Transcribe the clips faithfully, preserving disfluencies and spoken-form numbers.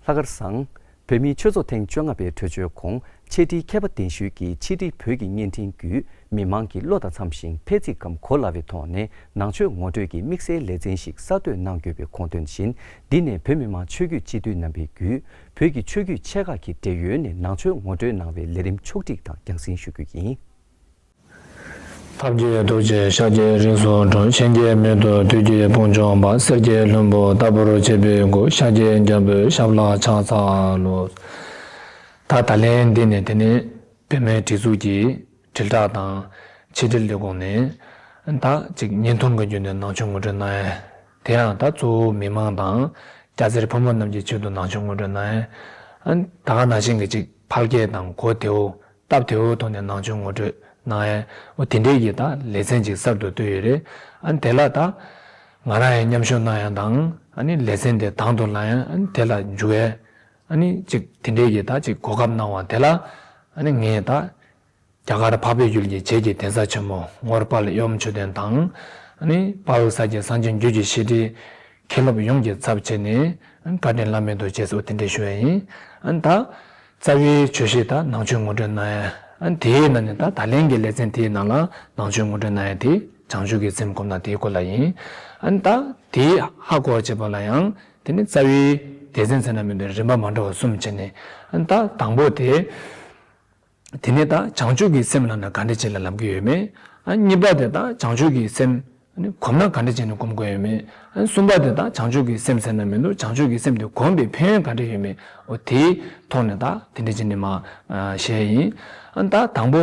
ལྷག་དཀར་བཟང་། བོད་མིའི་ཆོས་ཚོགས་ཐེངས་བཅོ་ལྔ་པའི་གྲོས་ཆོད་གོང་ཕྱེད་ཁྲིའི་མཁས་པ་གདན་ཞུས་ཀྱིས་ཕྱི་དྲིལ་བོད་ཀྱི་བརྙན་འཕྲིན་བརྒྱུད་མི་མང་གི་བློ་དང་འཚམ་ཞིང་ཕལ་ཚིག་གམ་གོ་སླ་བའི་ཐོག་ནས་ནང་ཆོས་ངོ་སྤྲོད་ཀྱི་དམིགས་བསལ་ལེ་ཚན་ཞིག་གསར་གཏོད་གནང་དགོས་པའི་དགོངས་དོན་བཞིན། འདི་ནས་བོད་མི་མང་ཆོས་བརྒྱུད་སྤྱི་འཐུས་རྣམ་པས་བརྒྱུད་བོད་ཀྱི་ཆོས་བརྒྱུད་ཆེ་ཁག་གི་འབྲེལ་ཡོད་ནས་ནང་ཆོས་ངོ་སྤྲོད་གནང་བའི་ལས་རིམ་ཕྱོགས་སྒྲིག་དང་རྒྱང་སྲིང་ཞུ་རྒྱུ་ཡིན། ཐབས་མཁས་ཐུགས་རྗེས་ཤཱཀྱའི་རིགས་སུ་འཁྲུངས། གཤིན་རྗེའི་མེ་ཏོག་བདུད་ཀྱི་དཔུང་འཇོམས་པ། གསེར་གྱི་ལྷུན་པོ་ལྟ་བུར་བྱེད་པའི་སྐུ། ཤཱཀྱའི་རྒྱལ་པོའི་ཞབས་ལ་ཕྱག་འཚལ་ལོ། ད་ད་ལན་འདི་ནས་དེ་ནས་བོད་མིའི་སྒྲིག་འཛུགས་ཀྱི་དྲིལ་བསྒྲགས་དང་ཕྱི་དྲིལ་ལས་ཁུངས་ནས་ད་ཅིག་བརྙན་ཐུང་གི་བརྒྱུད་ནས་ནང་ཆོས་ངོ་སྤྲོད་གནང་ཡས། དེ་ཡང་ད་གཙོ་བོ་མི་མང་དང་སྐྱ་སེར་ཕོ་མོ་རྣམས་ཀྱི་ཆེད་དུ་ནང་ཆོས་ངོ་སྤྲོད་གནང་ཡས། ད་ག་ནང་བཞིན་གྱི་ཅིག་ཕལ་སྐད་དང་གོ་བདེ་བོ། སྟབས་བདེ་བོའི་ཐོག་ནས་ནང་ཆོས་ངོ་སྤྲོད་གནང་ཡས། འོ་དེ་འདྲའི་གི་ད་ལེ་ཚན་ཅིག་གསར་དུ་བཏོད་ཡོད་རེད། ཨ་ནི་དེ་ལ་ད་ང་རང་ཡང་མཉམ་ཞུགས་གནང་ཡས་དང་། ཨ་ནི་ལེ་ཚན་དེ་དང་དུ་བླངས་ཡས། ཨ་ནི་དེ་ལ་འཇུག་ཡས། ཨ་ནི་ཅིག་དེ་འདྲའི་གི་ད་ཅིག་གོ་སྐབས་གནང་བ་དེ་ལ། ཨ་ནི་ངས་ད་རྒྱ་གར་འཕགས་པའི་ཡུལ་གྱི་བྱེས་ཀྱི་གདན་ས་ཆེན་མོ་ངོར་དཔལ་གཡོ་བམ་ཆོས་སྡིངས་དང་། ཨ་ནི་དཔའ་བོའི་ས་སྐྱའི་སངས་རྒྱས་རྒྱུད་ཀྱི་བཤད་ཁྲིད། མཁན་སློབ་ཡོངས་ཀྱི་ཚབ་བྱས་ནས་བཀའ་དྲིན་བླ་མེད་དུ་བྱས་སོ་དེ་འདྲ་ཞུ་ཡ་ཡིན། ཨ་ནི་ད་རྩ་བའི་བརྗོད་གཞི་ད་ནང་ཆོས་ངོ་སྤྲོད་གནང་ཡ། ཨ་ནི་དེའི་ནང་ནས་ད་ད་ལན་གྱི་ལེ་ཚན་དེའི་ནང་ལ་ནང་ཆོས་ངོ་སྤྲོད་གནང་ཡ་དེ་བྱང་ཆུབ་ཀྱི་སེམས་སྒོམ་སྟངས་དེའི་སྐོར་ལ་ཡིན། ཨ་ནི་ད་དེའི་ཧ་གོ་བ་བྱེད་པ་ལ་ཡང་དེ་ནི་རྩ་བའི་སྡེ་ཚན་ཟེར་ན་མི་འདུག་རིམ་པ་མ་འདྲ་བ་གསུམ་བྱས་ནས། ཨ་ནི་ད་དང་པོ་དེ། དེ་ནས་ད་བྱང་ཆུབ་ཀྱི་སེམས་ལབ་ན་ག་འདྲ་ཅིག་ལ་ལབ་ཀྱི་ཡོད་མེད། ཨ་གཉིས་པ་དེ་ད་བྱང་ཆུབ་ཀྱི་སེམས་ཨ་ནི་གོམས་ན་ག་འདྲ་བྱས་ནས་གོམས་དགོས་ཡོད་མེད། ཨ་གསུམ་པ་དེ་ད་བྱང་ཆུབ་ཀྱི་སེམས་ཟེར་ན་མི་འདུག་བྱང་ཆུབ་ཀྱི་སེམས་དེ་གོམས་པའི་ཕན་ཡོན་ག་འདྲ་ཡོད་མེད། འོ་དེའི་ཐོག་ནས་ད་དེ་འདྲ་བྱས་ནས་མ་བཤད་ཡིན། ཨ་ད་དང་པོ་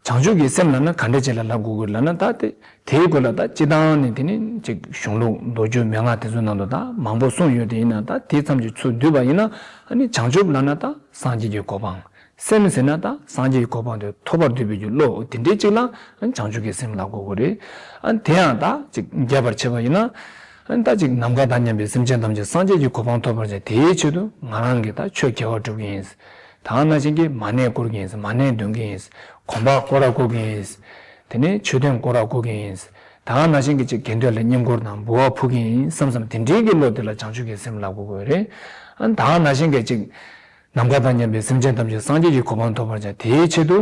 བྱང་ཆུབ་ཀྱི་སེམས་ལབ་ན་ག་འདྲ་ཅིག་ལ་ལབ་དགོས་ཀྱི་ལབ་ན། ད་དེ་དེའི་སྐོར་ལ་ད་སྤྱི་བཏང་ནས་དེ་ནི་ཅིག་གཞུང་ལུགས་མདོ་རྒྱུད་མན་ངག་དེ་ཚོའི་ནང་དུ་ད་མང་པོ་གསུངས་ཡོད་དེ། ཡིན་ན་ད་དེ་ཙམ་གྱིས་ཚུར་བསྡུས་པ་ཡིན་ན། ཨ་ནི་བྱང་ཆུབ་ལབ་ན་ད་སངས་རྒྱས་ཀྱི་གོ་འཕང་། སེམས་ཟེར་ན་ད་སངས་རྒྱས་ཀྱི་གོ་འཕང་དེ་ཐོབ་པར་འདོད་པའི་གི་བློ། དེ་འདྲའི་ཅིག་ལ་ཨ་ནི་བྱང་ཆུབ་ཀྱི་སེམས་ལབ་དགོས་ཀྱི་རེད། ཨ་ནི་དེ་ཡང་ད་ཅིག་རྒྱས་པར་བྱས་པ་ཡིན་ན། ཨ་ནི་ད་ཅིག་ནམ་མཁའ་དང་མཉམ་པའི་སེམས་ཅན་ཐམས་ཅད་སངས་རྒྱས་ཀྱི་གོ་འཕང་ཐོབ་པར་བྱ། དེའི་ཆེད་དུ་ང་རང་གིས་ད་ཆོས་དགེ་བ་སྒྲུབ་ཀྱི་ཡིན། ད་ག་ནང་བཞིན་གྱི་མ་ཎི་བསྐུར་གྱི་ཡིན། མ་ཎི་འདོན་གྱི་ཡིན། གོམ་པ་སྐོར་ར་བསྐོར་གྱི་ཡིན། དེ་ནས་མཆོད་རྟེན་སྐོར་ར་བསྐོར་གྱི་ཡིན། ད་ག་ནང་བཞིན་གྱི་ཅིག་དགེ་འདུན་ལ་བསྙེན་བཀུར་དང་འབུལ་བ་ཕུལ་གྱི་ཡིན་བསམ་བསམ་དེ་འདྲའི་གི་བློ་དེ་ལ་བྱང་ཆུབ་ཀྱི་སེམས་ལབ་དགོས་ཀྱི་རེད། ཨ་ནི་ད་ག་ནང་བཞིན་གྱི་ཅིག་ནམ་མཁའ་དང་མཉམ་པའི་སེམས་ཅན་ཐམས་ཅད་སངས་རྒྱས་ཀྱི་གོ་འཕང་ཐོབ་པར་བྱ། དེའི་ཆེད་དུ་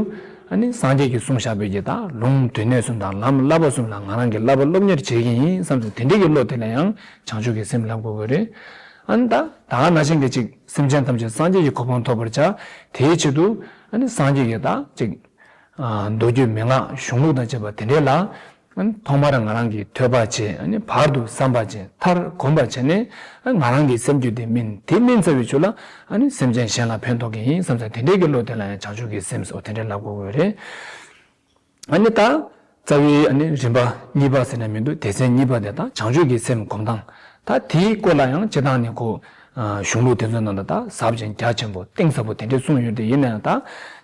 ཨ་ནི་སངས་རྒྱས་ཀྱིས་གསུངས་བཞག་པའི་གི་ད་ལུང་སྡེ་སྣོད་གསུམ་དང་ལམ་བསླབ་པ་གསུམ་ལ་ང་རང་གིས་བསླབ་པ་སློབ་གཉེར་བྱེད་ཀྱི་ཡིན་བསམ་བསམ་དེ་འདྲའི་གི་བློ་དེ་ལ་ཡང་བྱང་ཆུབ་ཀྱི་སེམས་ལབ་དགོས་ཀྱི་རེད། ཨ་ནི་ད་ད་ག་ནང་བཞིན་གྱི་ཅིག་སེམས་ཅན་ཐམས་ཅད་སངས་རྒྱས་ཀྱི་གོ་འཕང་ཐོབ་པར་བྱ། དེའི་ཆེད་དུ་ཨ་ནི་སངས་རྒྱས་ཀྱི་ད་ཅིག་མདོ་རྒྱུད་མན་ངག་གཞུང་ལུགས་དང་བཅས་པ་དེ་འདྲའི་ལ་ཐོག་མར་ང་རང་གིས་ཐོས་པ་བྱས། ཨ་ནི་བར་དུ་བསམ་པ་བྱས། མཐར་སྒོམ་པ་བྱས་ནས་ང་རང་གི་སེམས་རྒྱུད་དེ་སྨིན། དེ་སྨིན་ཚར་བའི་ཚུལ་ལ་ཨ་ནི་སེམས་ཅན་གཞན་ལ་ཕན་ཐོགས་ཀྱི་ཡིན་བསམ་ཚེ་དེ་འདྲའི་གི་བློ་དེ་ལ་ཡང་བྱང་ཆུབ་ཀྱི་སེམས་སོགས་དེ་འདྲའི་ལབ་དགོས་ཀྱི་རེད། ཨ་ནི་ད་རྩ་བའི་ཨ་ནི་རིམ་པ་གཉིས་པ་ཟེར་ན་མི་འདུག་སྡེ་ཚན་གཉིས་པ་དེ་ད་བྱང་ཆུབ་ཀྱི་སེམས་སྒོམ་སྟངས། ད་དེའི་སྐོར་ལ་ཡང་སྤྱི་བཏང་ནས་ཁོ་གཞུང་ལུགས་དེ་ཚོའི་ནང་དུ་ད་ཟབ་ཅིང་རྒྱ་ཆེན་པོ་གཏིང་ཟབ་པོ་དེ་འདྲས་གསུངས་ཡོད་དེ། ཡིན་ན་ཡང་ད་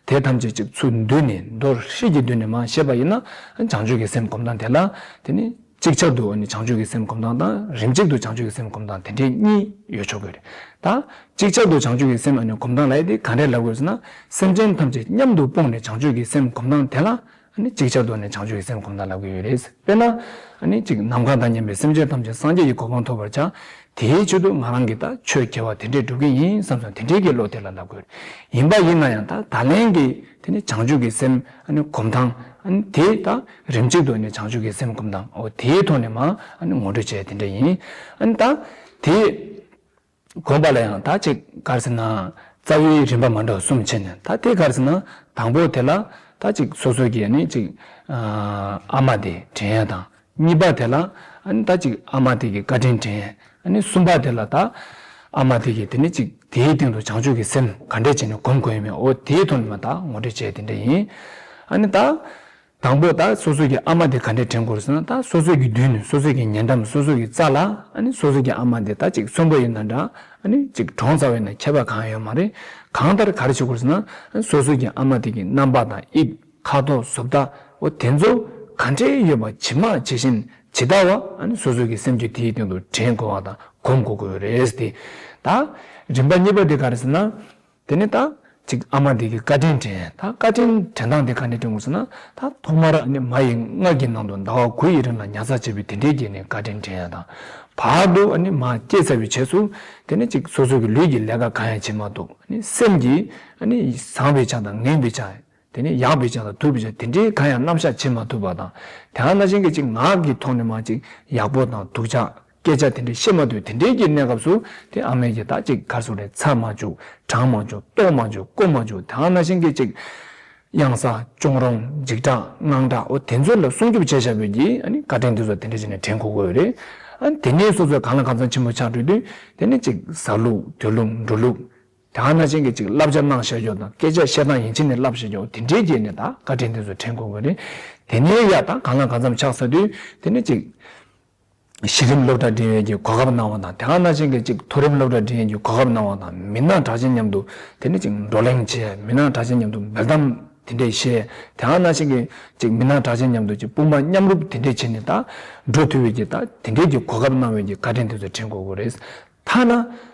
དེ་ཐམས་ཅད་ཅིག་ཚུར་བསྡུས་ནས་མདོར་བསྡུས་ཀྱི་བསྡུས་ནས་མར་བཤད་པ་ཡིན་ན། བྱང་ཆུབ་ཀྱི་སེམས་སྒོམ་སྟངས་དེ་ལ་དེ་ནི་ཅིག་ཅར་དུ་ཨ་ནི་བྱང་ཆུབ་ཀྱི་སེམས་སྒོམ་སྟངས་དང་རིམ་གཅིག་ཏུ་བྱང་ཆུབ་ཀྱི་སེམས་སྒོམ་སྟངས་དེ་འདྲས་གཉིས་ཡོད་ཆོག་གི་རེད། ད་ཅིག་ཅར་དུ་བྱང་ཆུབ་ཀྱི་སེམས་ཨ་ནི་སྒོམ་སྟངས་ལབ་ཡ་དེ་ག་འདྲས་ལབ་དགོས་ཟེར་ན། སེམས་ཅན་ཐམས་ཅད་མཉམ་དུ་སྤུངས་ནས་བྱང་ཆུབ་ཀྱི་སེམས་སྒོམ་སྟངས་དེ་ལ་ཨ་ནི་ཅིག་ཅར་དུ་ནི་བྱང་ཆུབ་ཀྱི་སེམས་སྒོམ་སྟངས་ལབ་ཀྱི་ཡོད་རེད། དཔེར་ན་ཨ་ནི་ཅིག་ནམ་མཁའ་དང་མཉམ་པའི་སེམས་ཅན་ཐམས་ཅད་སངས་རྒྱས་ཀྱི་གོ་འཕང་ཐོབ་པར་བྱ། དེའི་ཆེད་དུ་ང་རང་གིས་ད་ཆོས་དགེ་བ་དེ་འདྲས་སྒྲུབ་ཀྱི་ཡིན་བསམ་སོང་། དེ་འདྲས་ཀྱི་བློ་དེ་ལ་ལབ་དགོས། ཡིན་པ་ཡིན་ན་ཡང་ད་ད་ལན་གྱི་དེ་ནི་བྱང་ཆུབ་ཀྱི་སེམས་ཨ་ནི་སྒོམ་སྟངས་ཨ་ནི་དེ་ད་རིམ་གཅིག་ཏུ་ནི་བྱང་ཆུབ་ཀྱི་སེམས་སྒོམ་སྟངས། འོ་དེའི་ཐོག་ནས་མ་ཨ་ནི་ངོ་སྤྲོད་བྱས་དེ་འདྲས་ཡིན། ཨ་ནི་ད་དེ། སྒོམ་པ་ལ་ཡང་ད་ཅིག་ག་རེ་ཟེར་ན། རྩ་བའི་རིམ་པ་མ་འདྲ་བ་གསུམ་ཕྱེ་ནས། ད་དེ་ག་རེ་ཟེར་ན། དང་པོ་དེ་ལ་ད་ཅིག་སོ་སོ་གི་ཨ་ནི་ཅིག་ཨ་མ་དེ་དྲན་ཡ་དང་། གཉིས་པ་དེ་ལ་ཨ་ནི་ད་ཅིག་ཨ་མ་དེ་གི་བཀའ་དྲིན་དྲན། ཨ་ནི་གསུམ་པ་དེ་ལ་ད་ཨ་མ་དེ་གི་དེ་ནི་ཅིག་དེའི་སྟེང་དུ་བྱང་ཆུབ་ཀྱི་སེམས་ག་འདྲས་བྱས་ནས་སྒོམ་དགོས་ཡོད་མེད། འོ་དེའི་ཐོག་ནས་མ་ད་ངོ་སྤྲོད་བྱས་དེ་འདྲ་ཡིན། ཨ་ནི་ད། དང་པོ་ད་སོ་སོ་གི་ཨ་མ་དེ་ག་འདྲས་དྲན་དགོས་ཟེར་ན། ད་སོ་སོ་གི་མདུན་ནས་སོ་སོ་གི་ཉེ་འགྲམ་སོ་སོ་གི་རྩ་ལ་ཨ་ནི་སོ་སོ་གི་ཨ་མ་དེ་ད་ཅིག་གསོན་པོ་ཡིན་ན་འདྲ། ཨ་ནི་ཅིག་གྲོངས་ཚར་བ་ཡིན་ན་ཁྱད་པར་གང་ཡང་ཡོད་མ་རེད། གང་ལྟར་ག་རེ་བྱེད་དགོས་ཟེར་ན། སོ་སོ་གི་ཨ་མ་དེ་གི་རྣམ་པ་དང་དབྱིབས། ཁ་དོག། བཟོ་ལྟ། འོ་དེ་ཚོ་ག་འདྲས་ཡོད་པ་ཇི་མ་ཇི་བཞིན་ཇི་ལྟ་བ་ཨ་ནི་སོ་སོ་གི་སེམས་རྒྱུད་དེའི་སྟེང་དུ་དྲན་དགོས་པ་དང་སྒོམ་དགོས་དགོས་རེད་དེ། ད་རིམ་པ་གཉིས་པ་དེ་ག་རེ་ཟེར་ན། དེ་ནས་ད་ཅིག་ཨ་མ་དེ་གི་བཀའ་དྲིན་དྲན། ད་བཀའ་དྲིན་དྲན་སྟངས་དེ་ག་འདྲས་དྲན་དགོས་ཟེར་ན། ད་ཐོག་མར་ཨ་ནི་མ་ཡི་མངལ་གྱི་ནང་དུ་ཟླ་བ་དགུ་ཡི་རིང་ལ་ཉར་ཚགས་བྱས་པའི་དེ་འདྲས་ཀྱི་ནི་བཀའ་དྲིན་དྲན་ཡ་དང་། བར་དུ་ཨ་ནི་མར་སྐྱེས་ཚར་བའི་རྗེས་སུ། དེ་ནས་ཅིག་སོ་སོ་གི་ལུས་ཀྱི་ལས་ཀ་གང་ཡང་བྱེད་མ་ཐུབ། ཨ་ནི་སེམས་ཀྱིས་ཨ་ནི་བཟང་བའི་ཆ་དང་ངན་པའི་ཆ། དེ་ནས་ཡག་པའི་ཆ་དང་སྡུག་པའི་ཆ། དེ་འདྲའི་གང་ཡང་རྣམ་གཞག་བྱེད་མ་ཐུབ་པ་དང་། དེ་ནང་བཞིན་གྱི་ཅིག་ངག་གི་ཐོག་ནས་མར་ཅིག་ཡག་པོ་དང་སྡུག་ཅག་སྐད་ཆ་དེ་འདྲ་བཤད་མ་ཐུབ། དེ་འདྲའི་གི་གནས་སྐབས་སུ་དེ་ཨ་མས་ཀྱིས་ད་ཅིག་ག་རེ་ཟེར་དགོས་རེད། ཚར་མ་བཅུག་དྲང་མ་བཅུག་ལྟོགས་མ་བཅུག་བཀོལ་མ་བཅུག་དེ་ནང་བཞིན་གྱི་ཅིག་གཡང་ས་གཅོང་རོང་འཇིགས་སྐྲག་དངངས་སྐྲག་འོ་དེ་ཚོ་ལ་སྲུང་སྐྱོབ་བྱས་བཞག་པའི་གི་ཨ་ནི་བཀའ་དྲིན་དེ་ཚོ་དེ་འདྲ་བྱས་ནས་དྲན་དགོས་ཀྱི་ཡོད་རེད། ཨ་ནི་དེ་ནས་སོ་སོའི་གང་ལ་གང་འཚམ་ཆེན་པོ་ཆགས་འགྲོ་དུས། དེ་ནས་ཅིག་ཟ་ལུགས་འདོད་ལུགས་འགྲོ་ལུགས། དེ་ནང་བཞིན་གྱི་ཅིག་བསླབ་བྱ་གནང་བཞག་རྒྱུ་དང་། སྐད་ཆ་བཤད་སྟངས་ཡིན་གཅིག་ནས་བསླབ་བཞག་རྒྱུ། དེ་འདྲའི་རྐྱེན་ནས་ད་བཀའ་དྲིན་དེ་ཚོ་དྲན་དགོས་ཀྱི་རེད། དེ་ནས་ཡ་ད་གང་ལ་གང་འཚམ་ཆགས་ཚར་དུས། དེ་ནས་ཅིག་གཞི་རིམ་སློབ་གྲྭ་འགྲིམ་ཡས་ཀྱི་གོ་སྐབས་གནང་བ་དང་། དེ་ནང་བཞིན་གྱི་ཅིག་མཐོ་རིམ་སློབ་གྲྭ་འགྲིམ་ཡས་ཀྱི་གོ་སྐབས་གནང་བ་དང་། མི་སྣ་གྲགས་ཅན་མཉམ་དུ་དེ་ནས་ཅིག་བགྲོ་གླེང་བྱས། མི་སྣ་གྲགས་ཅན་མཉམ་དུ་འབེལ་གཏམ་དེ་འདྲས་བཤད། དེ་ནང་བཞིན་གྱི་ཅིག་མི་སྣ་གྲགས་ཅན་མཉམ་དུ་ཅིག་དཔུང་པ་མཉམ་རུབ་དེ་འདྲས་བྱས་ནས་ད་འགྲོ་ཐུབ་པའི་གི་ད་དེ་འདྲས་ཀྱི་གོ་སྐབས་གནང་བའི་གི་བཀའ་དྲིན་དེ་ཚོ་དྲན་དགོས་ཀྱི་རེད། ཐ་ན་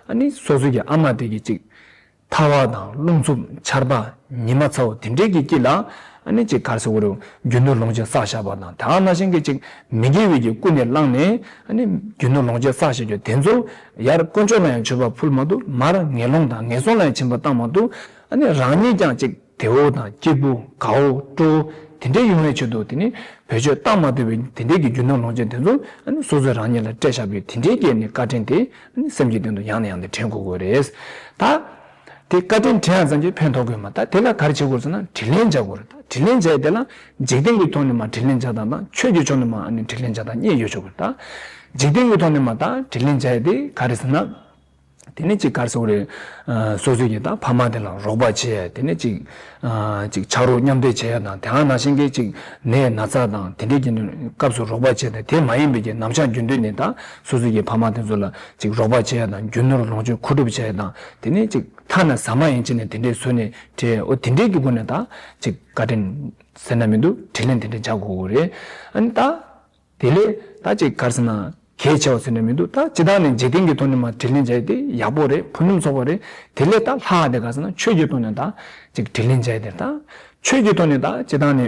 ཨ་ནི་སོ་སོ་གི་ཨ་མ་དེ་གི་ཅིག་ཐལ་བ་དང་རླུང་འཚུབ་ཆར་པ་ཉི་མ་ཚ་བོ་དེ་འདྲའི་གི་དཀྱིལ་ལ། ཨ་ནི་ཅིག་ག་རེ་ཟེར་དགོས་རེད། རྒྱུ་ནོར་ལོངས་སྤྱོད་བསགས་བཞག་པ་དང་། དེ་ནང་བཞིན་གྱི་ཅིག་མི་དགེ་བའི་གི་ཀུན་ནས་བསླངས་ནས། ཨ་ནི་རྒྱུ་ནོར་ལོངས་སྤྱོད་བསགས་བཞག་རྒྱུ་དེ་ཚོ་ཡར་དཀོན་མཆོག་ལ་ཡང་མཆོད་པ་ཕུལ་མ་ཐུབ། མར་ངན་སློང་དང་ངན་སོང་ལ་ཡང་སྦྱིན་པ་བཏང་མ་ཐུབ། ཨ་ནི་རང་ཉིད་ཀྱང་ཅིག་དེ་བོ་དང་སྐྱིད་པོ་དགའ་བོ་སྤྲོ་བོ་དེ་འདྲའི་ཡོང་བའི་ཆེད་དུ། དེ་ནི་བེད་སྤྱོད་བཏང་མ་ཐུབ་པའི་དེ་འདྲའི་གི་རྒྱུ་ནོར་ལོངས་སྤྱོད་དེ་ཚོ། ཨ་ནི་སོ་སོས་རང་ཉིད་ལ་སྤྲད་བཞག་པའི་དེ་འདྲའི་གི་ཨ་ནི་བཀའ་དྲིན་དེ། ཨ་ནི་སེམས་ཀྱི་སྟེང་དུ་ཡང་ནས་ཡང་དུ་དྲན་དགོས་ཀྱི་རེད། ད་དེ་བཀའ་དྲིན་དྲན་ཡག་ཙམ་གྱིས་ཕན་ཐོགས་ཀྱི་ཡོད་མ། ད་དེ་ལ་ག་རེ་བྱེད་དགོས་ཟེར་ན། དྲིན་ལན་འཇལ་དགོས་རེད། ད་དྲིན་ལན་འཇལ་ཡས་དེ་ལ་འཇིག་རྟེན་གྱི་ཐོག་ནས་མར་དྲིན་ལན་འཇལ་སྟངས་དང་། ཆོས་ཀྱི་ཕྱོགས་ནས་མར་ཨ་ནི་དྲིན་ལན་འཇལ་སྟངས་གཉིས་ཡོད་ཆོག་གི། ད་འཇིག་རྟེན་གྱི་ཐོག་ནས་མར་ད་དྲིན་ལན་འཇལ་ཡས་དེ་ག་རེ་ཟེར་ན། དེ་ནས་ཅིག་ག་རེ་ཟེར་དགོས་རེད། ཨ་སོ་སོ་གི་ད་ཕ་མ་དེ་ལ་རོགས་པ་བྱེད། དེ་ནས་ཅིག་ཨ་ཅིག་ཕྱག་རོགས་མཉམ་འདེགས་བྱེད་ཡ་དང་། དེ་ནང་བཞིན་གྱི་ཅིག་ནད་ན་ཚ་དང་དེ་འདྲའི་གི་སྐབས་སུ་རོགས་པ་བྱེད། དེ་དེ་མ་ཡིན་པའི་གི་ནམ་ཞག་རྒྱུན་དུ་ནས་ད་སོ་སོ་གི་ཕ་མ་དེ་ཚོ་ལ་ཅིག་རོགས་པ་བྱེད་ཡ་དང་། རྒྱུ་ནོར་ལོངས་སྤྱོད་མཁོ་སྒྲུབ་བྱེད་ཡ་དང་། དེ་ནས་ཅིག་ཐ་ན་ཟ་མ་ཡིན་གཅིག་ནས་དེ་འདྲའི་བཟོས་ནས་སྤྲད། འོ་དེ་འདྲའི་གི་སྒོ་ནས་ད་ཅིག་བཀའ་དྲིན་ཟེར་ན་མི་འདུག་དྲིན་ལན་དེ་འདྲ་འཇལ་དགོས་ཀྱི་རེད། ཨ་ནི་ད། དེ་ལས་ད་ཅིག་ག་རེ་ཟེར་ན་གལ་ཆེ་བ་ཟེར་ནས་མི་འདུག་ད་སྤྱིར་བཏང་ནས་འཇིག་རྟེན་གྱི་ཐོག་ནས་མར་དྲིན་ལན་འཇལ་ཡས་དེ་ཡག་པོ་རེད། ཕུགས་ཉམས་ཚོགས་པ་རེད། དེ་ལས་ད་ལྷག་དེ་ག་རེ་ཟེར་ན་ཆོས་ཀྱི་ཐོག་ནས་ད་ཅིག་དྲིན་ལན་འཇལ་ཡས་དེ། ད་ཆོས་ཀྱི་ཐོག་ནས་ད་སྤྱིར་བཏང་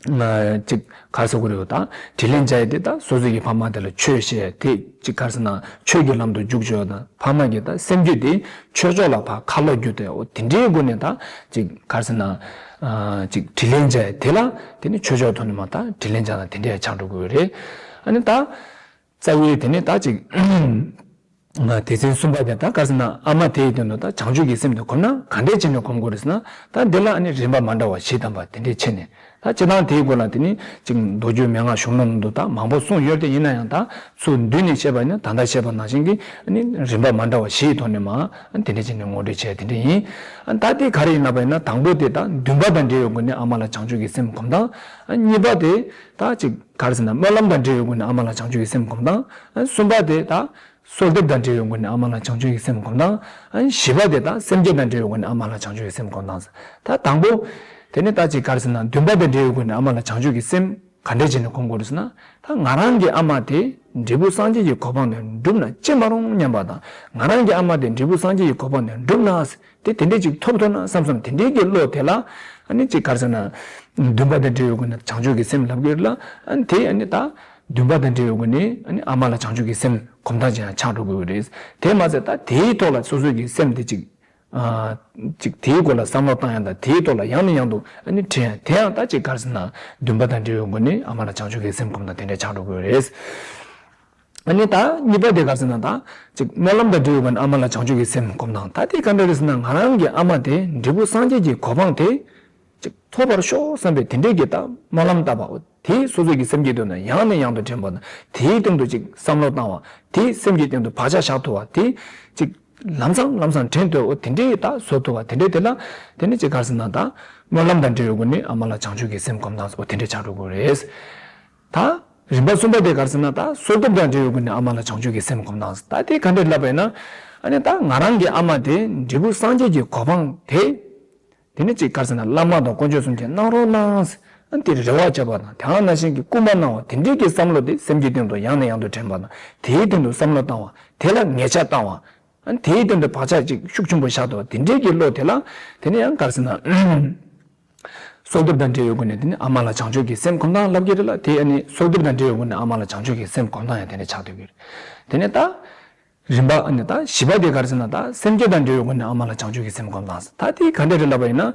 ནས་ཅིག་ག་རེ་ཟེར་དགོས་རེད། ད་དྲིན་ལན་འཇལ་ཡས་དེ་ད་སོ་སོ་གི་ཕ་མ་དེ་ལ་ཆོས་བཤད། དེ་ཅིག་ག་རེ་ཟེར་ན་ཆོས་ཀྱི་ལམ་དུ་འཇུག་བཅུག་དང་། ཕ་མ་གི་ད་སེམས་རྒྱུད་དེ་ཆོས་ཕྱོགས་ལ་ཕར་ཁ་ལོག་རྒྱུ་དེ། འོ་དེ་འདྲའི་སྒོ་ནས་ད་ཅིག་ག་རེ་ཟེར་ན། ཨ་ཅིག་དྲིན་ལན་འཇལ་ཡས་དེ་ལ་དེ་ནི་ཆོས་ཕྱོགས་ཐོག་ནས་མར་ད་དྲིན་ལན་འཇལ་ན་དེ་འདྲ་ཡང་ཆགས་འགྲོ་གི་ཡོད་རེད། ཨ་ནི་ད་རྩ་བའི་དེ་ནི་ད་ཅིག་སྡེ་ཚན་གསུམ་པ་དེ་ད་ག་རེ་ཟེར་ན། ཨ་མ་དེའི་སྟེང་དུ་ད་བྱང་ཆུབ་ཀྱི་སེམས་དེ་སྒོམ་ན་ག་འདྲས་བྱས་ནས་སྒོམ་དགོས་རེད་ཟེར་ན། ད་འདི་ལ་ཨ་ནི་རིམ་པ་མ་འདྲ་བ་བཞི་དམ་པ་དེ་འདྲས་ཕྱེ་ནས། ད་སྤྱིར་བཏང་དེའི་སྐོར་ལ་དེ་ནི་ཅིག་མདོ་རྒྱུད་མན་ངག་གཞུང་ལུགས་ནང་དུ་ད་མང་པོ་གསུངས་ཡོད་དེ། ཡིན་ན་ཡང་ད་ཚུར་བསྡུས་ནས་བཤད་པ་ཡིན་ན། ད་ལྟ་བཤད་པ་ནང་བཞིན་གྱི་ཨ་ནི་རིམ་པ་མ་འདྲ་བ་བཞིའི་ཐོག་ནས་མར་ཨ་ནི་དེ་འདྲ་བྱས་ནས་ངོ་སྤྲོད་བྱས་དེ་འདྲ་ཡིན། ཨ་ནི་ད་དེ་ག་རེ་ཡིན་ལབ་པ་ཡིན་ན། དང་པོ་དེ་ད་འདུན་པ་དང་འབྲེལ་བའི་སྒོ་ནས་ཨ་མ་ལ་བྱང་ཆུབ་ཀྱི་སེམས་སྒོམ་སྟངས། ཨ་གཉིས་པ་དེ་ད་ཅིག་ག་རེ་ཟེར་ན། སྨོན་ལམ་དང་འབྲེལ་བའི་སྒོ་ནས་ཨ་མ་ལ་བྱང་ཆུབ་ཀྱི་སེམས་སྒོམ་སྟངས། ཨ་གསུམ་པ་དེ་ད་གསོལ་འདེབས་དང་འབྲེལ་བའི་སྒོ་ནས་ཨ་མ་ལ་བྱང་ཆུབ་ཀྱི་སེམས་སྒོམ་སྟངས། ཨ་བཞི་པ་དེ་ད་སེམས་བསྐྱེད་དང་འབྲེལ་བའི་སྒོ་ནས་ཨ་མ་ལ་བྱང་ཆུབ་ཀྱི་སེམས་སྒོམ་སྟངས། ད་དང་པོ་དེ་ནི་ད་ཅིག་ག་རེ་ཟེར་ན། འདུན་པ་དང་འབྲེལ་བའི་སྒོ་ནས་ཨ་མ་ལ་བྱང་ཆུབ་ཀྱི་སེམས་ག་འདྲས་བྱས་ནས་སྒོམ་དགོས་རེད་ཟེར་ན། ད་ང་རང་གི་ཨ་མ་དེ་འབྲས་བུ་སངས་རྒྱས་ཀྱི་གོ་འཕང་དེ་འགྲུབ་ན་ཅི་མ་རུང་སྙམ་པ་དང་། ང་རང་གི་ཨ་མ་དེ་འབྲས་བུ་སངས་རྒྱས་ཀྱི་གོ་འཕང་དེ་འགྲུབ་ན། དེ་དེ་འདྲས་ཅིག་ཐོབ་ཐུབ་ན་བསམ་བསམ་དེ་འདྲས་ཀྱི་བློ་དེ་ལ། ཨ་ནི་ཅིག་ག་རེ་ཟེར་ན། འདུན་པ་དང་འབྲེལ་བའི་སྒོ་ནས་བྱང་ཆུབ་ཀྱི་སེམས་ལབ་ཀྱི་ཡོད་ལ། ཨ་ནི་དེ་ཨ་ནི་ད་འདུན་པ་དང་འབྲེལ་བའི་སྒོ་ནས་ཨ་ནི་ཨ་མ་ལ་བྱང་ཆུབ་ཀྱི་སེམས་སྒོམ་སྟངས་ཅིག་ཡང་ཆགས་འགྲོ་དགོས་ཀྱི་རེད། དེ་མ་ཟད་ད་དེའི་ཐོག་ལ་སོ་སོ་གི་སེམས་དེ་ཅིག་ཨ་ཅིག་དེའི་སྐོར་ལ་བསམ་བློ་བཏང་ཡ་དང་། དེའི་ཐོག་ལ་ཡང་ནས་ཡང་དུ་ཨ་ནི་དྲན་ཡ། དེ་ཡང་ད་ཅིག་ག་རེ་ཟེར་ན། འདུན་པ་དང་འབྲེལ་བའི་སྒོ་ནས་ཨ་མ་ལ་བྱང་ཆུབ་ཀྱི་སེམས་སྒོམ་སྟངས་དེ་འདྲ་ཆགས་འགྲོ་དགོས་རེད། ཨ་ནི་ད་གཉིས་པ་དེ་ག་རེ་ཟེར་ན། ད་ཅིག་སྨོན་ལམ་དང་འབྲེལ་བའི་སྒོ་ནས་ཨ་མ་ལ་བྱང་ཆུབ་ཀྱི་སེམས་སྒོམ་སྟངས། ད་དེ་ག་འདྲ་རེད་ཟེར་ན། ང་རང་གི་ཨ་མ་དེ་འབྲས་བུ་སངས་རྒྱས་ཀྱི་གོ་འཕང་དེ་ཅིག་ཐོབ་པར་ཤོག་བསམ་པའི་དེ་འདྲའི་གི་ད་སྨོན་ལམ་བཏབ་པ། དེ་སོ་སོ་གི་སེམས་ཀྱི་དོན་དུ་ཡང་ནས་ཡང་དུ་དྲན་པ་དང་། དེའི་སྟེང་དུ་ཅིག་བསམ་བློ་བཏང་བ། དེ་སེམས་ཀྱི་སྟེང་དུ་བག་ཆགས་བཞག་ཐུབ་པ། དེ་ཅིག་ལམ་སང་ལམ་སང་དྲན་ཐུབ་པ། དེ་འདྲའི་ད་བཟོ་ཐུབ་པ། དེ་འདྲའི་དེ་ལ་དེ་ནི་ཅིག་ག་རེ་ཟེར་ན། ད་སྨོན་ལམ་དང་འབྲེལ་བའི་སྒོ་ནས་ཨ་མ་ལ་བྱང་ཆུབ་ཀྱི་སེམས་སྒོམ་སྟངས་སོགས་དེ་འདྲ་ཆགས་འགྲོ་དགོས་རེད། ད་རིམ་པ་གསུམ་པ་དེ་ག་རེ་ཟེར་ན། ད་གསོལ་འདེབས་དང་འབྲེལ་བའི་སྒོ་ནས་ཨ་མ་ལ་བྱང་ཆུབ་ཀྱི་སེམས་སྒོམ་སྟངས། ད་དེ་ག་འདྲ་ལབ་པ་ཡིན་ན། ཨ་ནི་ད་ང་རང་གི་ཨ་མ་དེ་འབྲས་བུ་སངས་རྒྱས་ཀྱི་གོ་འཕང་དེ། དེ་ནི་ཅིག་ག་རེ་ཟེར་ན། བླ་མ་དང་དཀོན་མཆོག་གསུམ་གྱིས་གནང་རོགས་གནང་། ཨ་ནི་དེར་རེ་བ་བཅོལ་བ་དང་། དེ་ནང་བཞིན་གྱི་སྐུལ་མ་གནང་བ། དེ་འདྲའི་གི་བསམ་བློ་དེ་སེམས་ཀྱི་སྟེང་དུ་ཡང་ནས་ཡང་དུ་དྲན་པ་དང་། དེའི་སྟེང་དུ་བསམ་བློ་བཏང་བ། དེ་ལ་ངེས་ཆ་བཏང་བ། ཨ་ནི་དེའི་སྟེང་དུ་བག་ཆགས་ཅིག་ཤུགས་ཆེན་པོ་བཞག་ཐུབ་པ། དེ་འདྲའི་གི་བློ་དེ་ལ་དེ་ནི་ཡང་ག་རེ་ཟེར་ན། གསོལ་འདེབས་དང་འབྲེལ་བའི་སྒོ་ནས་དེ་ནི་ཨ་མ་ལ་བྱང་ཆུབ་ཀྱི་སེམས་སྒོམ་སྟངས་ལབ་ཀྱི་རེད་ལ། དེ་ཨ་ནི་གསོལ་འདེབས་དང་འབྲེལ་བའི་སྒོ་ནས་ཨ་མ་ལ་བྱང་ཆུབ་ཀྱི་སེམས་སྒོམ་སྟངས་ཡང་དེ་འདྲ་ཆགས་སྡོད་ཀྱི་རེད། དེ་ནས་ད། རིམ་པ་ཨ་ནི་ད་བཞི་པ་དེ་ག་རེ་ཟེར་ན། ད་སེམས་བསྐྱེད་དང་འབྲེལ་བའི་སྒོ་ནས་ཨ་མ་ལ་བྱང་ཆུབ་ཀྱི་སེམས་སྒོམ་སྟངས་ཟེར། ད་དེ་ག་འདྲ་རེད་ལབ་པ་ཡིན་ན།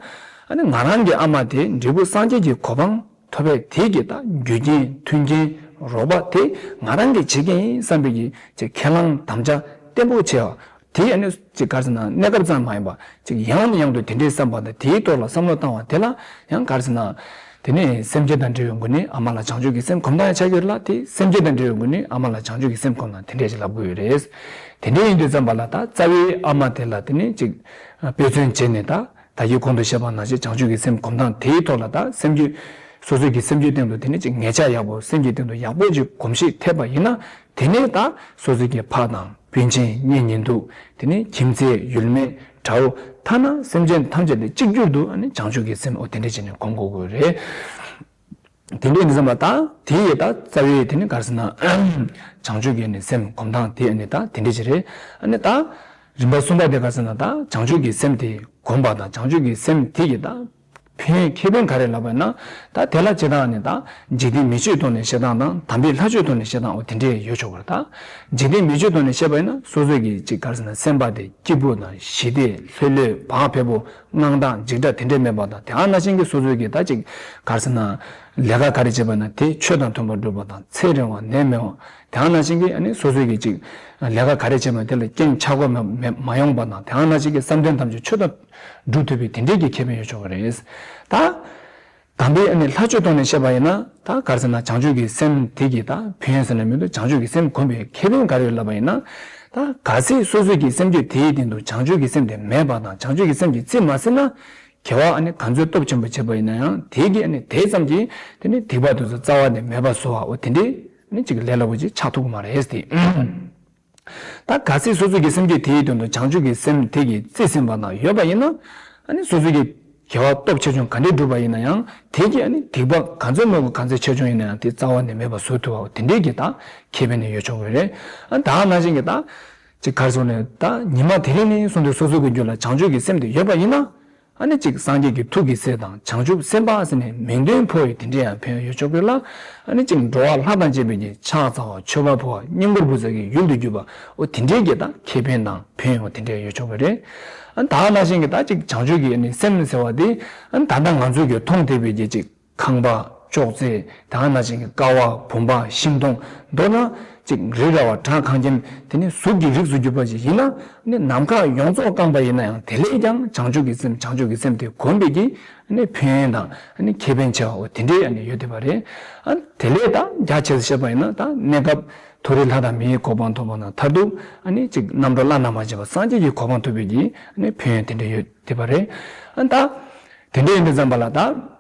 ཨ་ནི་ང་རང་གི་ཨ་མ་དེ་འབྲས་བུ་སངས་རྒྱས་ཀྱི་གོ་འཕང་ཐོབ་པའི་དེ་གི་ད་རྒྱུ་རྐྱེན་མཐུན་རྐྱེན་རོགས་པ་དེ་ང་རང་གིས་བྱེད་ཀྱི་ཡིན་བསམ་པའི་གི་ཅིག་ཁས་བླངས་དམ་བཅའ་བརྟན་པོ་བྱས་པ། དེ་ཨ་ནི་ཅིག་ག་རེ་ཟེར་ན། གནས་སྐབས་ཙམ་མ་ཡིན་པ་ཅིག་ཡང་ནས་ཡང་དུ་དེ་འདྲའི་བསམ་པ་དང་དེའི་ཐོག་ལ་བསམ་བློ་བཏང་བ་དེ་ལ་ཡང་ག་རེ་ཟེར་ན། དེ་ནས་སེམས་བསྐྱེད་དང་འབྲེལ་བའི་སྒོ་ནས་ཨ་མ་ལ་བྱང་ཆུབ་ཀྱི་སེམས་སྒོམ་སྟངས་ཡང་ཆགས་ཀྱི་རེད་ལ། དེ་སེམས་བསྐྱེད་དང་འབྲེལ་བའི་སྒོ་ནས་ཨ་མ་ལ་བྱང་ཆུབ་ཀྱི་སེམས་སྒོམ་སྟངས་དེ་འདྲས་ཞིག་ལབ་དགོས་ཀྱི་རེད། དེ་འདྲས་ཡིན་དུས་ཙམ་པ་ལ་ད་རྩ་བའི་ཨ་མ་དེ་ལ་དེ་ནས་ཅིག་དཔེ་མཚོན་བྱས་ནས། ད་ད་གིན་གོང་དུ་བཤད་པ་ནང་བཞིན་བྱང་ཆུབ་ཀྱི་སེམས་སྒོམ་སྟངས་དེའི་ཐོག་ལ་ད་སེམས་རྒྱུད། སོ་སོའི་གི་སེམས་རྒྱུད་སྟེང་དུ་དེ་ནས་ཅིག་ངེས་ཆ་ཡག་པོ། སེམས་ཀྱི་སྟེང་དུ་ཡག་པོ་ཅིག་གོམས་གཤིས་ཐེབས་པ་ཡིན་ན། དེ་ནས་ད་སོ་སོའི་གི་ཕ་དང་། སྤུན་མཆེད། གཉེན་ཉེ་དུ། དེ་ནས་ཁྱིམ་མཚེས། ཡུལ་མི། དགྲ་བོ། ཐ་ན་སེམས་ཅན་ཐམས་ཅད་དེ་གཅིག་གྱུར་དུ་ཨ་ནི་བྱང་ཆུབ་ཀྱི་སེམས་འོ་དེ་འདྲ་བྱས་ནས་སྒོམ་དགོས་ཀྱི་རེད། དེ་འདྲ་ཡིན་ཙམ་པ་ད་དེ་ཡི་ད་རྩ་བའི་དེ་ནི་ག་རེ་ཟེར་ན། བྱང་ཆུབ་ཀྱི་ནི་སེམས་སྒོམ་སྟངས་དེ་ཨ་ནི་ད་དེ་འདྲ་ཅིག་རེད། ཨ་ནི་ད་རིམ་པ་གསུམ་པ་དེ་ག་རེ་ཟེར་ན། ད་བྱང་ཆུབ་ཀྱི་སེམས་དེ་སྒོམ་པ་དང་བྱང་ཆུབ་ཀྱི་སེམས་དེ་ཡི་ད་ཕན་ཡོན་ཁེ་ཕན་ག་རེ་ལབ་པ་ན། ད་དེ་ལ་བྱེད་སྟངས་ནི་ད་འཇིག་རྟེན་མི་ཆོས་ཐོག་ནས་བཤད་སྟངས་དང་། དམ་པའི་ལྷ་ཆོས་ཐོག་ནས་བཤད་སྟངས་འོ་དེ་འདྲས་ཡོད་ཆོག་གི་རེད། ད་འཇིག་རྟེན་མི་ཆོས་ཐོག་ནས་བཤད་པ་ཡིན་ན། སོ་སོའི་གི་ཅིག་ག་རེ་ཟེར་ན། སེམས་པ་དེ་སྐྱིད་པོ་དང་ཞི་བདེ། ལྷོད་ལྷོད། བག་ཕེབས་པོ། དངངས་སྐྲག་འཇིགས་སྐྲག་དེ་འདྲས་མེད་པ་དང་། དེ་ནང་བཞིན་གྱི་སོ་སོའི་གི་ད་ཅིག་ག་རེ་ཟེར་ན། ལས་ཀ་ག་རེ་བྱེད་པ་ན་དེ་ཆོས་དང་མཐུན་པར་སྒྲུབ་པ་དང་། ཚེ་རིང་བ། ནད་མེད་པ། དེ་ནང་བཞིན་གྱི་ཨ་ནི་སོ་སོའི་གི་ཅིག་ལས་ཀ་ག་རེ་བྱེད་པ་ན་དེ་ལ་རྐྱེན་ཆག་སྒོ་མ་མ་མ་ཡོང་པ་དང་། དེ་ནང་བཞིན་གྱི་བསམ་དོན་ཐམས་ཅད་ཆོས་དང་སྒྲུབ་ཐུབ་པའི་དེ་འདྲས་ཀྱི་ཁེ་ཕན་ཡོད་ཆོག་གི་རེད། ད་དམ་པའི་ཨ་ནི་ལྷ་ཆོས་ཐོག་ནས་བཤད་པ་ཡིན་ན། ད་ག་རེ་ཟེར་ན། བྱང་ཆུབ་ཀྱི་སེམས་དེ་གི་ད་ཕན་ཡོན་ཟེར་ན་མི་འདུག་བྱང་ཆུབ་ཀྱི་སེམས་སྒོམ་པའི་ཁེ་ཕན་ག་རེ་ཡོད་ལབ་པ་ཡིན་ན། ད་གལ་སྲིད་སོ་སོའི་གི་སེམས་རྒྱུད་དེའི་སྟེང་དུ་བྱང་ཆུབ་ཀྱི་སེམས་དེ་མེད་པ་དང་། བྱང་ཆུབ་ཀྱི་སེམས་ཀྱིས་རྩིས་མ་ཟིན་ན། དགེ་བ་ཨ་ནི་ག་ཚོད་སྟོབས་ཆེན་པོ་བྱས་པ་ཡིན་ན་ཡང་། དེ་གི་ཨ་ནི་དེ་ཙམ་གྱིས་དེ་ནི་སྡིག་པ་དེ་ཚོ་རྩ་བ་ནས་མེད་པ་བཟོ་བ་འོ་དེ་འདྲས་ཨ་ནི་ཅིག་ལས་སླ་པོ་ཅིག་ཆགས་ཐུབ་ཀྱི་མ་རེད་དེ། ད་གལ་སྲིད་སོ་སོ་གི་སེམས་རྒྱུད་དེའི་དོན་དུ་བྱང་ཆུབ་ཀྱི་སེམས་དེ་གིས་རྩིས་ཟིན་པ་དང་ཡོད་པ་ཡིན་ན། ཨ་ནི་སོ་སོ་གི་དགེ་བ་སྟོབས་ཆེ་ཆུང་ག་འདྲས་བསྒྲུབས་པ་ཡིན་ན་ཡང་། དེ་གི་ཨ་ནི་སྡིག་པ་ག་ཚོད་མང་པོ་ག་ཚོད་ཆེ་ཆུང་ཡིན་ན་ཡང་། དེ་རྩ་བ་ནས་མེད་པ་བཟོ་ཐུབ་པ་དེ་འདྲས་ཀྱི་ད་ཁེ་ཕན་ནི་ཡོད་ཆོག་གི་རེད། ཨ་ད་ནང་བཞིན་གྱི་ད་ཅིག་ག་རེ་ཟེར་ན། ད་ཉི་མ་དེ་རིང་ནས་བཟུང་སྟེ་སོ་སོ་གི་རྒྱུད་ལ་བྱང་ཆུབ་ཀྱི་སེམས་དེ་ཡོད་པ་ཡིན་ན། ཨ་ནི་ཅིག་སངས་རྒྱས་ཀྱི་ཐུགས་ཀྱི་སྲས་དང་། བྱང་ཆུབ་སེམས་དཔའ་ཟེར་ནས་མིང་དོན་ཕོག་པའི་དེ་འདྲས་ཡང་ཕན་ཡོན་ཡོད་ཆོག་གི་ལ། ཨ་ནི་ཅིག་འགྲོ་བ་ལྷ་དང་བཅས་པའི་གི་ཕྱག་འཚལ་བ། མཆོད་པ་ཕུལ་བ། བསྙེན་བཀུར་འབུལ་ས་གི་ཡུལ་དུ་གྱུར་པ་འོ་དེ་འདྲས་ཀྱི་ད་ཁེ་ཕན་དང་ཕན་ཡོན་དེ་འདྲས་ཡོད་ཆོག་གི་རེད། ཨ་ད་ནང་བཞིན་གྱི་ད་ཅིག་བྱང་ཆུབ་ཀྱི་ཨ་ནི་སེམས་ཟེར་བ་དེ། ཨ་ད་ལྟ་ང་ཚོས་གི་མཐོང་བསྡད་པའི་གི་ཅིག་ཁང་པ། ཅོག་ཙེ། དེ་ནང་བཞིན་གྱི་ཀ་བ། བུམ་པ། ཤིང་སྡོང་། མདོར་ན་ཅིག་རི་ར་བ། བྲག་གངས་ཅན། དེ་ནི་གཟུགས་ཀྱི་རིགས་སུ་གྱུར་པ་ཞིག་ཡིན་ན། ནི་ནམ་མཁའ་ཡོངས་རྫོགས་བཀང་པ་ཡིན་ན་ཡང་། དེ་ལས་ཀྱང་བྱང་ཆུབ་ཀྱི་སེམས། བྱང་ཆུབ་ཀྱི་སེམས་དེ་གོམས་པའི་གི་ནི་ཕན་ཡོན་དང་ནི་ཁེ་ཕན་ཆེ་བ་འོ་དེ་འདྲས་ཡང་ནི་ཡོད་བསྡད་པ་རེད། ཨ་དེ་ལས་ད་རྒྱ་ཆེ་ཙམ་བཤད་པ་ཡིན་ན། ད་གནས་སྐབས་མཐོ་རིས་ལྷ་དང་མིའི་གོ་འཕང་ཐོབ་པ་དང་། མཐར་ཐུག་ཨ་ནི་ཅིག་རྣམ་གྲོལ་བླ་ན་མ་མཆིས་པ་སངས་རྒྱས་ཀྱི་གོ་འཕང་ཐོབ་པའི་གི་ནི་ཕན་ཡོན་དེ་འདྲས་ཡོད་བསྡད་པ་རེད། ཨ་ད་དེ་འདྲས་ཡིན་དུས་ཙམ་པ་ལ་ད།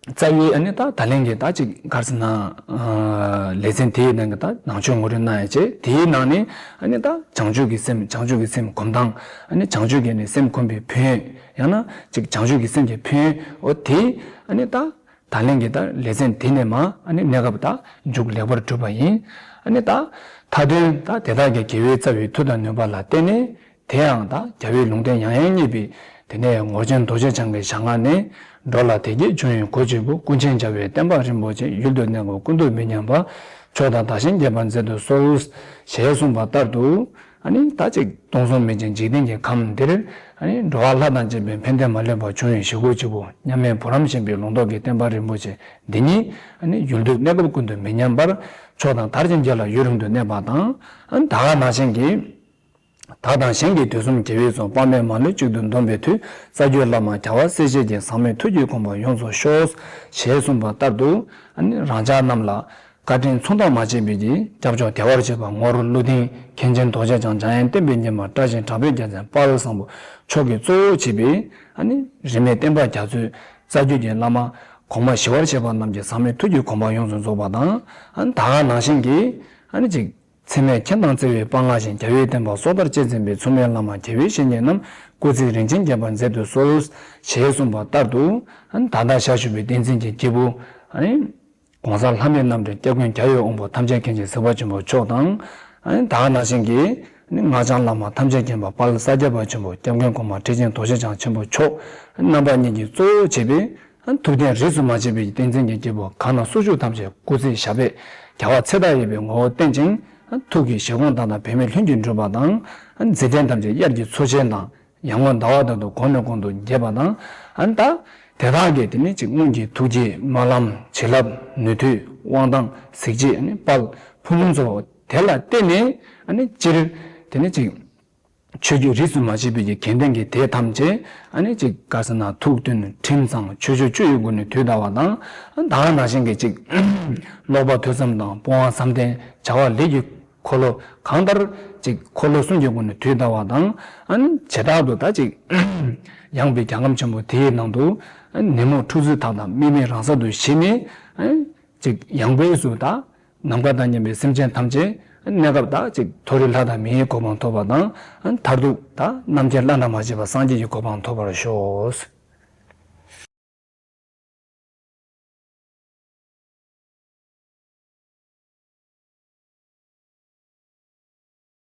རྩ་བའི་ཨ་ནི་ད་ད་ལན་གྱི་ད་ཅིག་ག་རེ་ཟེར་ན། ཨ་ལེ་ཚན་དེའི་ནང་གི་ད་ནང་ཆོས་ངོ་སྤྲོད་གནང་ཡ་བྱས། དེའི་ནང་ནས་ཨ་ནི་ད་བྱང་ཆུབ་ཀྱི་སེམས། བྱང་ཆུབ་ཀྱི་སེམས་སྒོམ་སྟངས། ཨ་ནི་བྱང་ཆུབ་ཀྱི་ནི་སེམས་སྒོམ་པའི་ཕན་ཡོན། ཡང་ན་ཅིག་བྱང་ཆུབ་ཀྱི་སེམས་ཀྱི་ཕན་ཡོན་འོ་དེ། ཨ་ནི་ད་ད་ལན་གྱི་ད་ལེ་ཚན་དེ་ནས་མ་ཨ་ནི་གནས་སྐབས་ད་མཇུག་ལེགས་པར་གྲུབ་པ་ཡིན། ཨ་ནི་ད་མཐའ་དོན་ད་དེ་དག་གི་དགེ་བའི་རྩ་བའི་མཐུ་དང་ནུས་པ་ལ་བརྟེན་ནས། དེ་ཡང་ད་རྒྱལ་བའི་ལུང་བསྟན་ཡང་ཡང་བརྙེས་པའི། དེ་ནས་ངོར་ཆེན་རྡོ་རྗེ་འཆང་གི་ཞལ་སྔ་ནས། འགྲོ་ལ་བདེ་སྐྱིད་འབྱུང་བའི་གོ་གཅིག་པུ། ཀུན་མཁྱེན་རྒྱལ་བའི་བསྟན་པ་རིན་པོ་ཆེ། ཡུལ་དུ་གནས་དགོས་ཀུན་ཏུ་མི་ཉམས་པར། མཆོག་དང་དག་ཞིང་རྒྱས་པར་མཛད་དུ་གསོལ། ཞེས་གསུངས་པ་ལྟར་དུ། ཨ་ནི་ད་ཅིག་སྟོང་གསུམ་མི་མཇེད་འཇིག་རྟེན་གྱི་ཁམས་འདིར། ཨ་ནི་འགྲོ་བ་ལྷ་དང་བཅས་པའི་ཕན་བདེ་མ་ལུས་པ་འབྱུང་བའི་གཞི་གོ་གཅིག་པུ། མཉམ་མེད་བུ་རམ་ཤིང་པའི་ལུང་རྟོགས་ཀྱི་བསྟན་པ་རིན་པོ་ཆེ་འདི་ཉིད། ཨ་ནི་ཡུལ་དུས་གནས་སྐབས་ཀུན་ཏུ་མི་ཉམས་པར། མཆོག་དང་དར་ཞིང་རྒྱས་ལ་ཡུན་རིང་དུ་གནས་པ་དང་། ཨ་ནི་ད་ག་ནང་བཞིན་གྱི། བདག་དང་གཞན་གྱི་དུས་གསུམ་དགེ་བའི་ཚོགས། དཔག་མེད་མ་ལུས་གཅིག་ཏུ་བསྡོམས་པའི་མཐུས། རྩ་བརྒྱུད་བླ་མ་རྒྱལ་བ་སྲས་བཅས་ཀྱི། ཟག་མེད་ཐུགས་ཀྱི་དགོངས་པ་ཡོངས་སུ་ཤོག། ཞེས་གསུངས་པ་ལྟར་དུ། ཨ་ནི་རང་ཅག་རྣམས་ལ་བཀའ་དྲིན་མཚུངས་ཟླ་མ་མཆིས་པའི་གི་སྐྱབས་མཆོག་བདེ་བར་གཤེགས་པ་ངོར་ཀླུ་ལྡིང་མཁན་ཆེན་རྡོ་རྗེ་འཆང་། འཇམ་དབྱངས་བསྟན་པའི་སྙེ་མ་བཀྲ་ཤིས་དྲག་པོའི་རྒྱལ་མཚན། དཔལ་བཟང་པོ་མཆོག་གིས་གཙོ་བོ་བྱས་པའི། ཨ་ནི་རིས་མེད་བསྟན་པ་རྒྱ་མཚོའི་རྩ་བརྒྱུད་ཀྱི་བླ་མ་གོང་མ་ཞི་བར་གཤེགས་པ་རྣམས་ཀྱི་ཟག་མེད་ཐུགས་ཀྱི་དགོངས་པ་ཡོངས་སུ་རྫོགས་པ་དང་། ཨ་ནི་ད་ག་ནང་བཞིན་གྱི། ཨ་ནི་ཅིག་མཚན་མེད་མཁྱེན་དང་བརྩེ་བས་དཔའ་མངའ་ཞིང་། རྒྱལ་བའི་བསྟན་པ་སྲོག་ལྟར་གཅེས་འཛིན་པའི། མཚུངས་མེད་བླ་མ་དགེ་བའི་བཤེས་གཉེན་རྣམས། སྐུ་ཚེ་རིང་ཞིང་རྒྱས་པར་མཛད་དུ་གསོལ། ཞེས་གསུངས་པ་ལྟར་དུ། ཨ་ནི་ད་ལྟ་ཞལ་བཞུགས་པའི་བསྟན་འཛིན་གྱི་སྐྱེས་བུ། ཨ་ནི་༸གོང་ས་ལྷ་མིའི་རྣམ་འདྲེན་སྐྱབས་མགོན་རྒྱལ་བའི་དབང་པོ་ཐམས་ཅད་མཁྱེན་ཅིང་གཟིགས་པ་ཆེན་པོ་མཆོག་དང་། ཨ་ནི་ད་ག་ནང་བཞིན་གྱི། ཨ་ནི་སྔགས་འཆང་བླ་མ་ཐམས་ཅད་མཁྱེན་པ་དཔལ་ས་སྐྱ་པ་ཆེན་པོ་སྐྱབས་མགོན་གོང་མ་ཁྲི་ཆེན་རྡོ་རྗེ་འཆང་ཆེན་པོ་མཆོག་རྣམ་པ་གཉིས་ཀྱིས་གཙོ་བོ་བྱས་པའི། ། ཐུབ་བསྟན་རིས་སུ་མ་ཆད་པའི་བསྟན་འཛིན་གྱི་སྐྱེས་བུ་གང་ན་སུ་བཞུགས་ཐམས་ཅད་སྐུ་ཚེ་ཞབས་པད་བྱ་བ་ཚེ་བདག་ཡིན་པའི་ངོ་བོ་བསྟན་ཅིང་། ཐུགས་ཀྱི་བཞེད་དགོངས་དག་དང་བུད་མེད་ལྷུན་གྱིས་གྲུབ་པ་དང་། མཛད་འཕྲིན་ཐམས་ཅད་དབྱར་གྱི་མཚོ་ཆེན་དང་། ཡར་ངོའི་ཟླ་བ་ལྟར་དུ་གོང་ནས་གོང་དུ་རྒྱས་པ་དང་། ཨ་ནི་ད་དེ་དག་གི་དེ་ནི་ཅིག་སྔོན་གྱི་ཐུགས་བསྐྱེད་སྨོན་ལམ་བྱིན་རླབས་ནུས་མཐུ་དབང་ཐང་གཟི་བརྗིད་ཨ་ནི་དཔལ་ཕུན་སུམ་ཚོགས་དེ་ལ་བརྟེན་ནས། ཨ་ནི་སྤྱིར་དེ་ནི་ཅིག་ཆོས་བརྒྱུད་རིས་སུ་མ་ཆད་པའི་གི་དགེ་འདུན་གྱི་སྡེ་ཐམས་ཅད་ཨ་ནི་ཅིག་ག་ཟེར་ན་ཐུགས་མཐུན་ཁྲིམས་གཙང་ཆོས་ཕྱོགས་བཅུ་ཡི་སྒོ་ནས་དུས་འདའ་བ་དང་། ད་ག་ནང་བཞིན་གྱི་ཅིག་ཀློག་པ་ཐོས་བསམ་དང་སྤོང་བ་བསམ་གཏན་བྱ་བ་ལས་ཀྱི་འཁོར་ལོ་གང་ལྟར་ཅིག་འཁོར་ལོ་གསུམ་གྱི་སྒོ་ནས་དུས་འདའ་བ་དང་། ཨ་ནི་བྱེ་བྲག་ཏུ་ད་ཅིག་ཡངས་པའི་རྒྱལ་ཁམས་ཆེན་པོ་དེའི་ནང་དུ་ཨ་ནི་ནད་མུག་འཁྲུག་རྩོད་དག་དང་དམིགས་མེད་རང་སར་དུ་ཞི་ནས། ཨ་ནི་ཅིག་ཡང་སྒོས་སུ་ད་ནམ་མཁའ་དང་མཉམ་པའི་སེམས་ཅན་ཐམས་ཅད་གནས་སྐབས་དག་ཅིག་མཐོ་རིས་ལྷ་དང་མིའི་གོ་འཕང་ཐོབ་པ་དང་། ཨ་ནི་མཐར་ཐུག་ད་རྣམ་མཁྱེན་བླ་ན་མ་མཆིས་པ་སངས་རྒྱས་ཀྱི་གོ་འཕང་ཐོབ་པར་ཤོག།